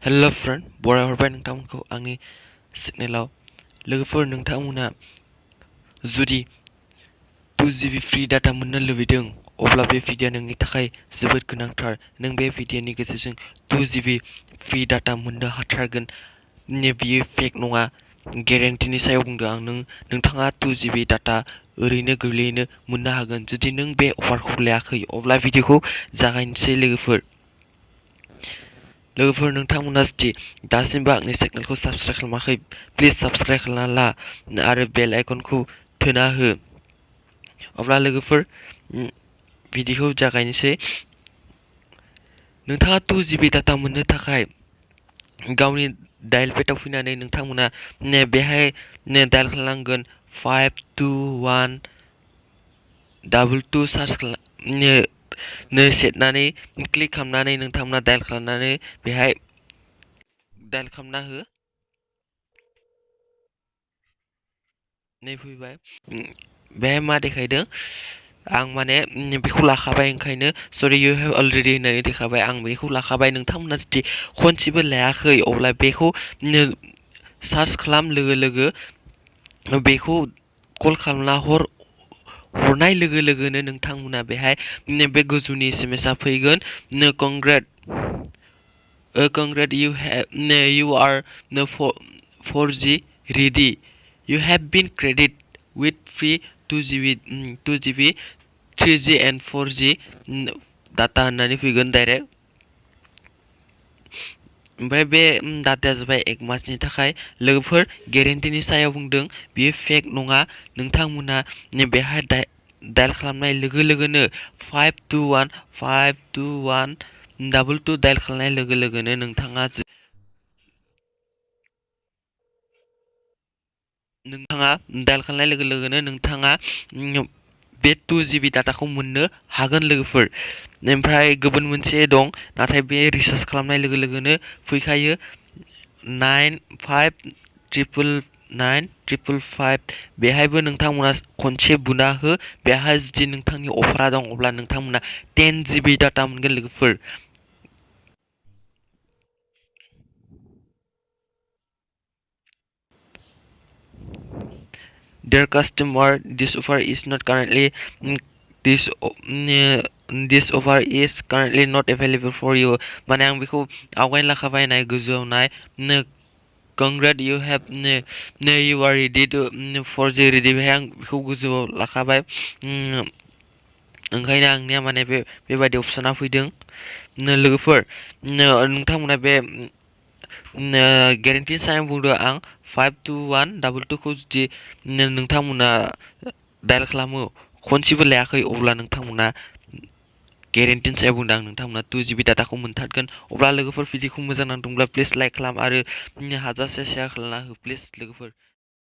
Hello friend बराय हरबाय नोंथांमोनखौ आंनि सिगनेलाव लोगोफोर नोंथांमोना जुदि 2 GB फ्री डाटा मोननो लुबैदों अब्ला बे भिडिअ नोंनि थाखाय जोबोद गोनांथार नों बे भिडिअनि गेजेरजों 2 GB फ्री डाटा मोननो हाथारगोन बियो फेक नङा गेरेन्टिनि सायाव बुंदों आं नोंथाङा 2 GB डाटा ओरैनो गोरलैयैनो मोननो हागोन जुदि नों बे अफारखौ लायाखै अब्ला भिडिअखौ जागायनोसै लोगोफोर नोंथांमोना जुदि दासिमबो आंनि चेनेलखौ साबस्क्राइब खालामाखै प्लिज साबस्क्राइब खालामना ला आरो बेल आइकनखौ थुना हो अब्ला लोगोफोर भिडिअखौ जागायनोसै नोंथाङा 2 GB डाटा मोननो थाखाय गावनि डायल पेडआव फैनानै नोंथांमोना बेहाय डायल खालामनांगोन 52122 सार्च सेरनानै क्लिक खालामनानै नोंथांमोना डायल खालामनानै बेहाय डायल खालामना हो नै फैबाय बेहाय मा देखायदों आं माने बेखौ लाखाबाय ओंखायनो सरि इउ हेभ अलरेडि होननानै देखाबाय आं बेखौ लाखाबाय नोंथांमोना जुदि खनसेबो लायाखै अब्ला बेखौ सार्च खालाम लोगो बेखौ कल खालामना हरनाय लोगो लोगोनो नोंथांमोना बेहाय बे गोजौनि एसएमएसआ फैगोन congrats you are 4G ready you have been credited with free 2 GB 3G and 4G data होननानै फैगोन डाइरेक्ट ओमफ्राय बे डाटाया जाबाय 1 मासनि थाखाय लोगोफोर गेरेन्टिनि सायाव बुंदों बेयो फेक नङा नोंथांमोना बेहाय डायल खालामनाय लोगो लोगोनो 52122 डायल खालामनाय लोगो लोगोनो नोंथाङा डायल खालामनाय लोगो लोगोनो नोंथाङा बे 2 GB डाटाखौ मोननो हागोन लोगोफोर ओमफ्राय गुबुन मोनसे दं नाथाय बे रिसार्च खालामनाय लोगो लोगोनो फैखायो 959955 बेहायबो नोंथांमोना खनसे बुना हो बेहाय जुदि नोंथांनि अफारा दं अब्ला नोंथांमोना 10 GB डाटा मोनगोन लोगोफोर Dear customer, this offer is not currently this offer is currently not available for you. माने आं बेखौ आवगायनो लाखाबाय नाय गोजौआव नाय congrats you have you are ready to 4G ready बेहाय आं बेखौ गोजौआव लाखाबाय ओंखायनो आंनिया माने बेबायदि अपसना फैदों लोगोफोर नोंथांमोना बे गेरेन्टिनि सायाव बुंदों आं 52122 खौ जुदि नोंथांमोना डायल खालामो खनसेबो लायाखै अब्ला नोंथांमोना गेरेन्टिनि सायाव बुंदों आं नोंथांमोना 2 GB डाटाखौ मोनथारगोन अब्ला लोगोफोर भिडिअखौ मोजां नांदोंब्ला प्लिज लाइक खालाम आरो हाजासे शेयार खालामना हो प्लिज लोगोफोर